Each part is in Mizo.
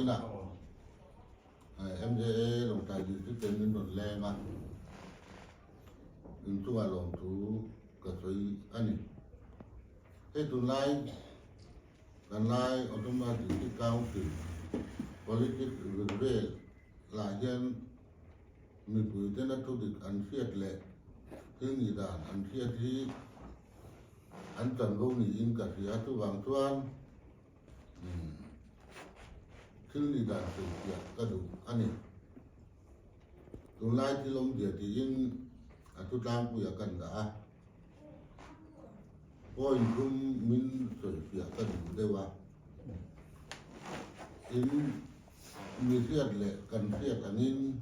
Vawiinah MJA Lawngtlai District ten min rawn leng a, inchungah lawmthu ka sawi a ni. Hei tunlai kan lai Autonomous District Council Politics vir vel lah hian mipui tena thu dik an hriat leh thil nih dan an hriat hi an chanvo niin ka hria. Chuvang chuan thil nih dan sawifiah ka duh a ni. Tunlai thil awmzia tiin a thu tlangpuiah kan dah a. Point thum min sawifiah ka duh deuh a. In mi hriat leh kan hriat angin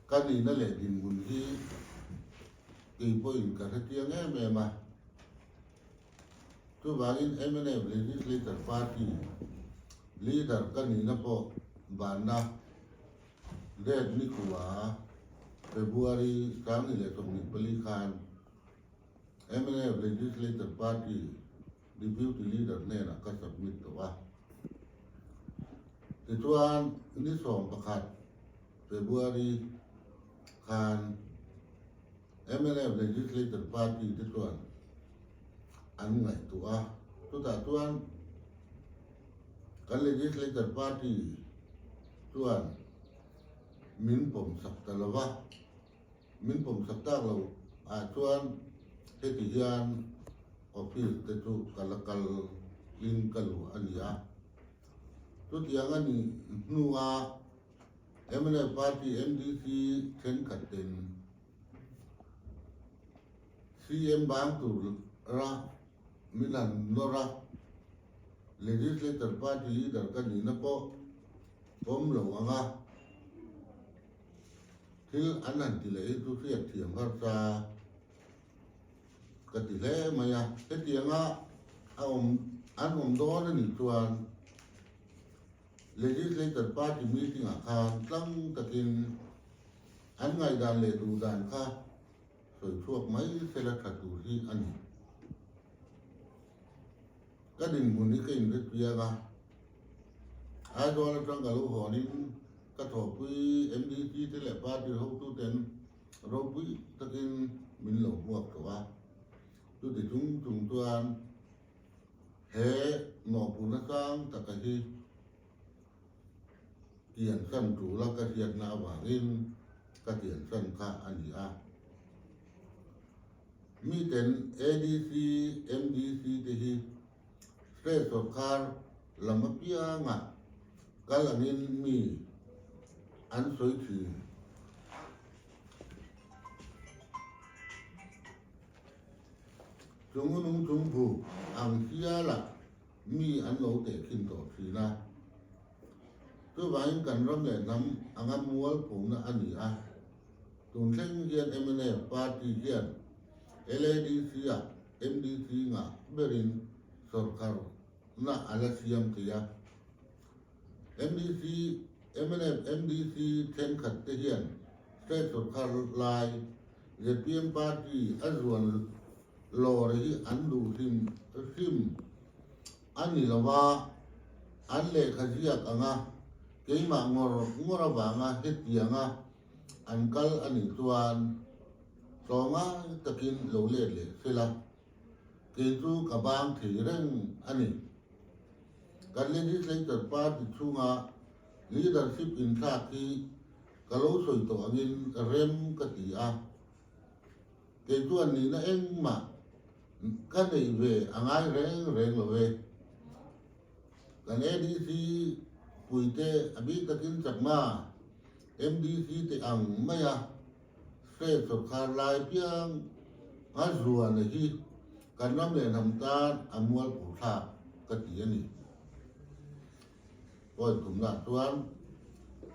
ka nihna leh dinhmun hi kei pawhin ka hrechiang em em a. Chuvangin mnf Legislature Party Leader ka nihna pawh banna date nikhua February 2024 khan mnf Legislature Party Deputy Leader hnenah ka submit tawh a. Tichuan ni 11 February khan mnf Legislature Party te chuan an ngaihtuah a, chutah chuan kan Legislature Party chuan min pawmsak ta lo va, min pawmsak tak lo ah chuan heti hian office te chu ka la kal in ka luh a ni a, chutiang a nih hnuah mnf Party MDC thenkhat ten CM bang tur ra min han nawr a, Legislature Party Leader ka nihna pawh pawm lo ang a, thil an han ti leh hi chu hriat thiam harsa ka ti hle mai a. Hetianga a awm an awm dawn a nih chuan Legislature Party meeting ah khan tlang takin an ngaihdan leh duhdan kha sawi chhuak mai sela tha tur hi a ni. Ka dinhmun hi ka inhretpiang a, Aizawl atang ka lo hawnin ka thawhpui MDC te leh party hotuten ropui takin min lo hmuak tawh a, chuti chung chung chuan he mawhphurhna sang taka hi tiansan tul a ka hriatna avangin ka tiansan kha a ni a. Miten ADC, MDC te hi state sawrkar lam apianga kal angin mi an sawi thin. Chung nung chung bu ang hialah mi an lo tehkhin tawh thin a. Chuvangin kan ram leh hnam anga mualphona a ni a. Tun thleng hian mnf party hian LADC-ah MDC ngah berin sawrkarna a la siam thei a. MDC, mnf MDC thenkhat te hian state sawrkar lai zpm party a zuan lawr hi an duh hrim hrim a ni lo a, an lehkha ziak anga keimah ngawr ngawr avanga hetianga an kal a nih chuan tlawmngai takin lo let leh sela, kei chu ka bang thei reng a ni. Kan Legislature Party chhunga leadership inthlak hi ka lo sawi tawh angin rem ka ti a, kei chuan nihna engmah ka neih ve a ngai reng reng lo e. Kan ADC puite a bik takin Chakma MDC te ang maia state sawrkar lai piang a zuana hi kan ram leh hnam tan a mualpho thlak ka ti a ni. Point thumna chuan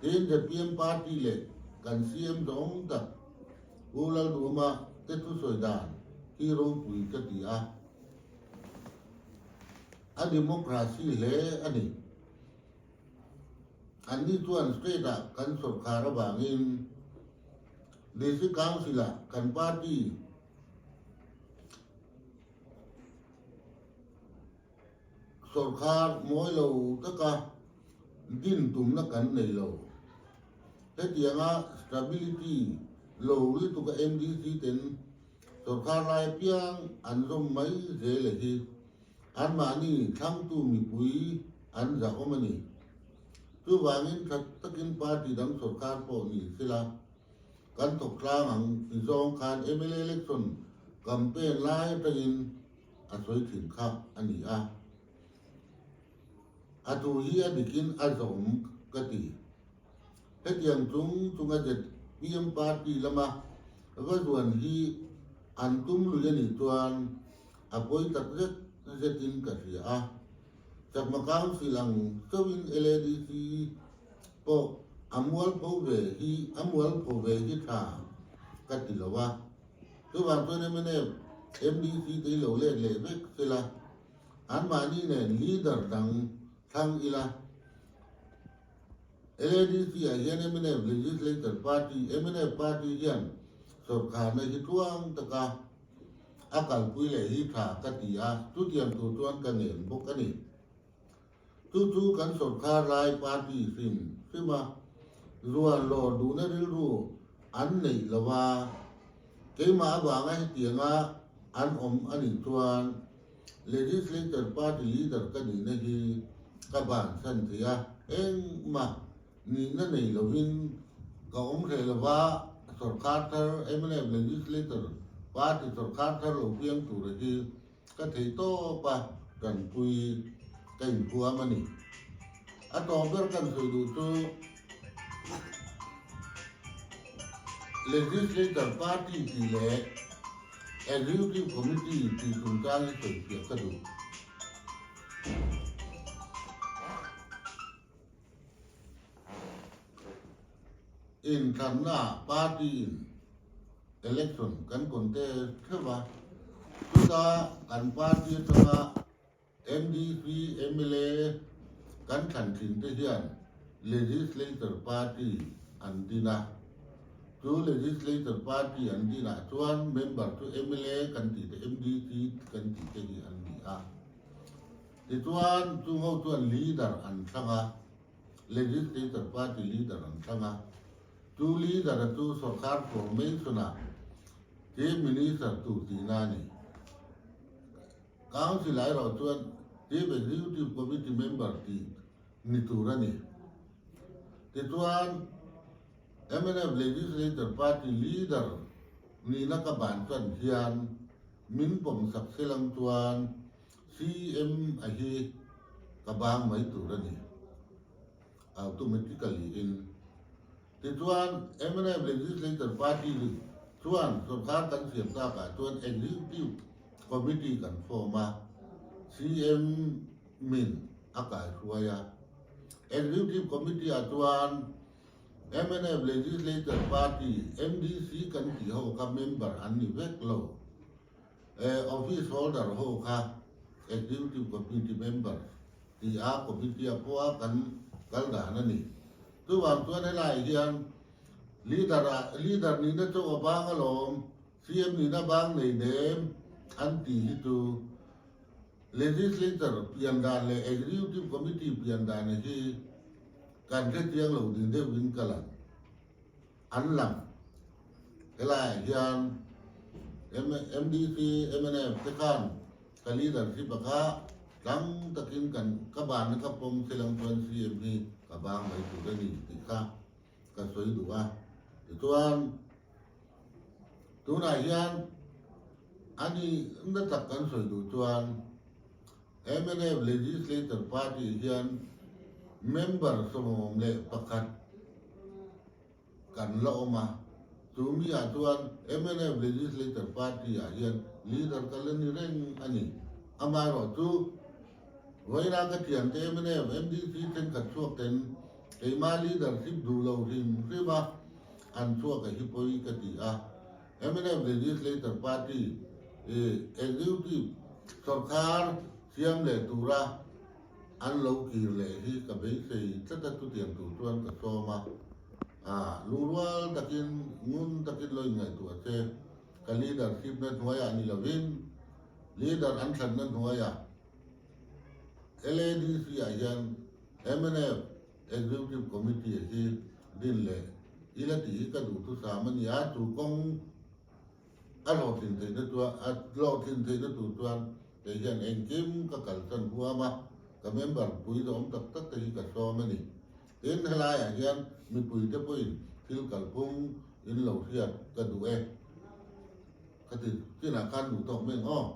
tin zpm party leh kan CM zawng tak Pu Lalduhawma te thusawi dan hi ropui ka ti a. A democracy hle a ni. Anni chuan state-ah kan sawrkar avangin District Council-ah kan party sawrkar mawi lo taka. din tumna kan nei lo. Hetianga stability lo lutuka MDC ten sorkar lai apiang an zawm mai zel hi anmahni thlangtu mipui an zahawm a ni. Chuvangin tha takin party dang sorkar pawh ni sela kan thawk tlang ang ti zawng khan mla election campaign lai atangin a sawi thin kha a ni a. A thu hi a dikin a zawm ka ti. Hetiang chung chunga zpm party lama va zuan hi an tum lui a nih chuan a pawi tak zet zetin ka hria a. Chakma Council ang chauhin LADC pawh a mualpho ve hi a mualpho ve hi tha ka ti lo a. Chuvang chuan mnf, MDC te hi lo let leh vek sela. Anmahni nen leader dang thlang ila. LADC ah hian mnf Legislature Party, mnf Party hian sawrkharna hi tluang taka a kalpui leh hi tha ka ti a, chutiang tur chuan ka ngen bawk a ni. Chu chu kan sawrkhar lai party hrim hrim a, zuan lawr duhna rilru an neih lo a, keimah avanga hetianga an awm a nih chuan Legislature party leader ka nihna hi ka bansan thei a, engmah nihna nei lovin ka awm hreh lo va, sawrkhar thar mnf Legislature party sawrkhar thar lo piang tura hi Ka thei tawp a, tanpui ka inhuam a ni. A tawp ber kan sawi duh chu Legislature Party tih leh Executive Committee tih chungchang hi sawifiah ka duh. Inthlanna party in election kan contest theuh a, chuta kan party atanga MDC mla kan thlan thin te hian legislature party an din a, chu legislature party an dinah chuan member chu mla kan tih te MDC kan tih te hi an ni a. Tichuan chung ho chuan leader an thlang a, Legislature party leader an thlang a, chu leader a chu sorkar formation-ah Chief Minister tur tihna a ni. Council ah erawh chuan Chief Executive Committee member tih ni tur a ni. Tichuan mnf Legislature party leader nihna ka ban chuan hian min pawmsak selang chuan CM a hi ka bang mai tur a ni, automatically in. Tichuan, mnf Legislature Party chuan sorkar kan siam takah chuan Executive Committee kan form a, CM min a kaihruai a. Executive Committee ah chuan mnf Legislature Party, MDC kan tih ho kha member an ni vek lo. Office holder ho kha Executive Committee member ti a committee a pawha kan kal dan a ni. Chuvang chuan helaiah hian leader ah leader nihna chu a bang alawm, CM nihna bang nei nem an tih hi chu Legislature pian dan leh Executive Committee pian dan hi kan hrechiang lo ding deuhin ka lang. An lang. Helaiah hian MDC, mnf te khan ka leadership a kha tlang takin kan ka banna ka pawm thil ang chuan CM hi ka bang mai tur a ni tih kha ka sawi duh a. Tichuan tunah hian a ni na tak kan sawi duh chuan mnf Legislature Party hian member 11 kan la awm a, chu mi ah chuan mnf Legislature Party ah hian leader ka la ni reng a ni. Amaherawhchu, vawiina ka thiante mnf MDC thenkhat chhuak ten keima leadership duh lo hrim hrim a an chhuak a hi pawi ka ti a. Mnf Legislature Party Executive sawrkhar siam leh tura An lo kir leh hi ka beisei tlat a, chutiang tur chuan ka sawm a. Aa, lungrual takin, ngun takin lo inngaihtuah che. Ka leadership na hnuaiah ni lovin, leader an thlanna hnuaiah LADC ah hian mnf. Executive Committee hi din leh ila tih hi ka duhthusam a ni a, chu kawng a hlawhtlin theihna chuan a hlawhtlin theihna tur chuan kei hian engkim ka kalsan huam a, ka member pui zawm tak tak te hi ka sawm a ni. Tin, helaiah hian mipuite pawhin thil kalphung in lo hriat ka duh e. Ka ti chinah khan duh tawk mai ang aw.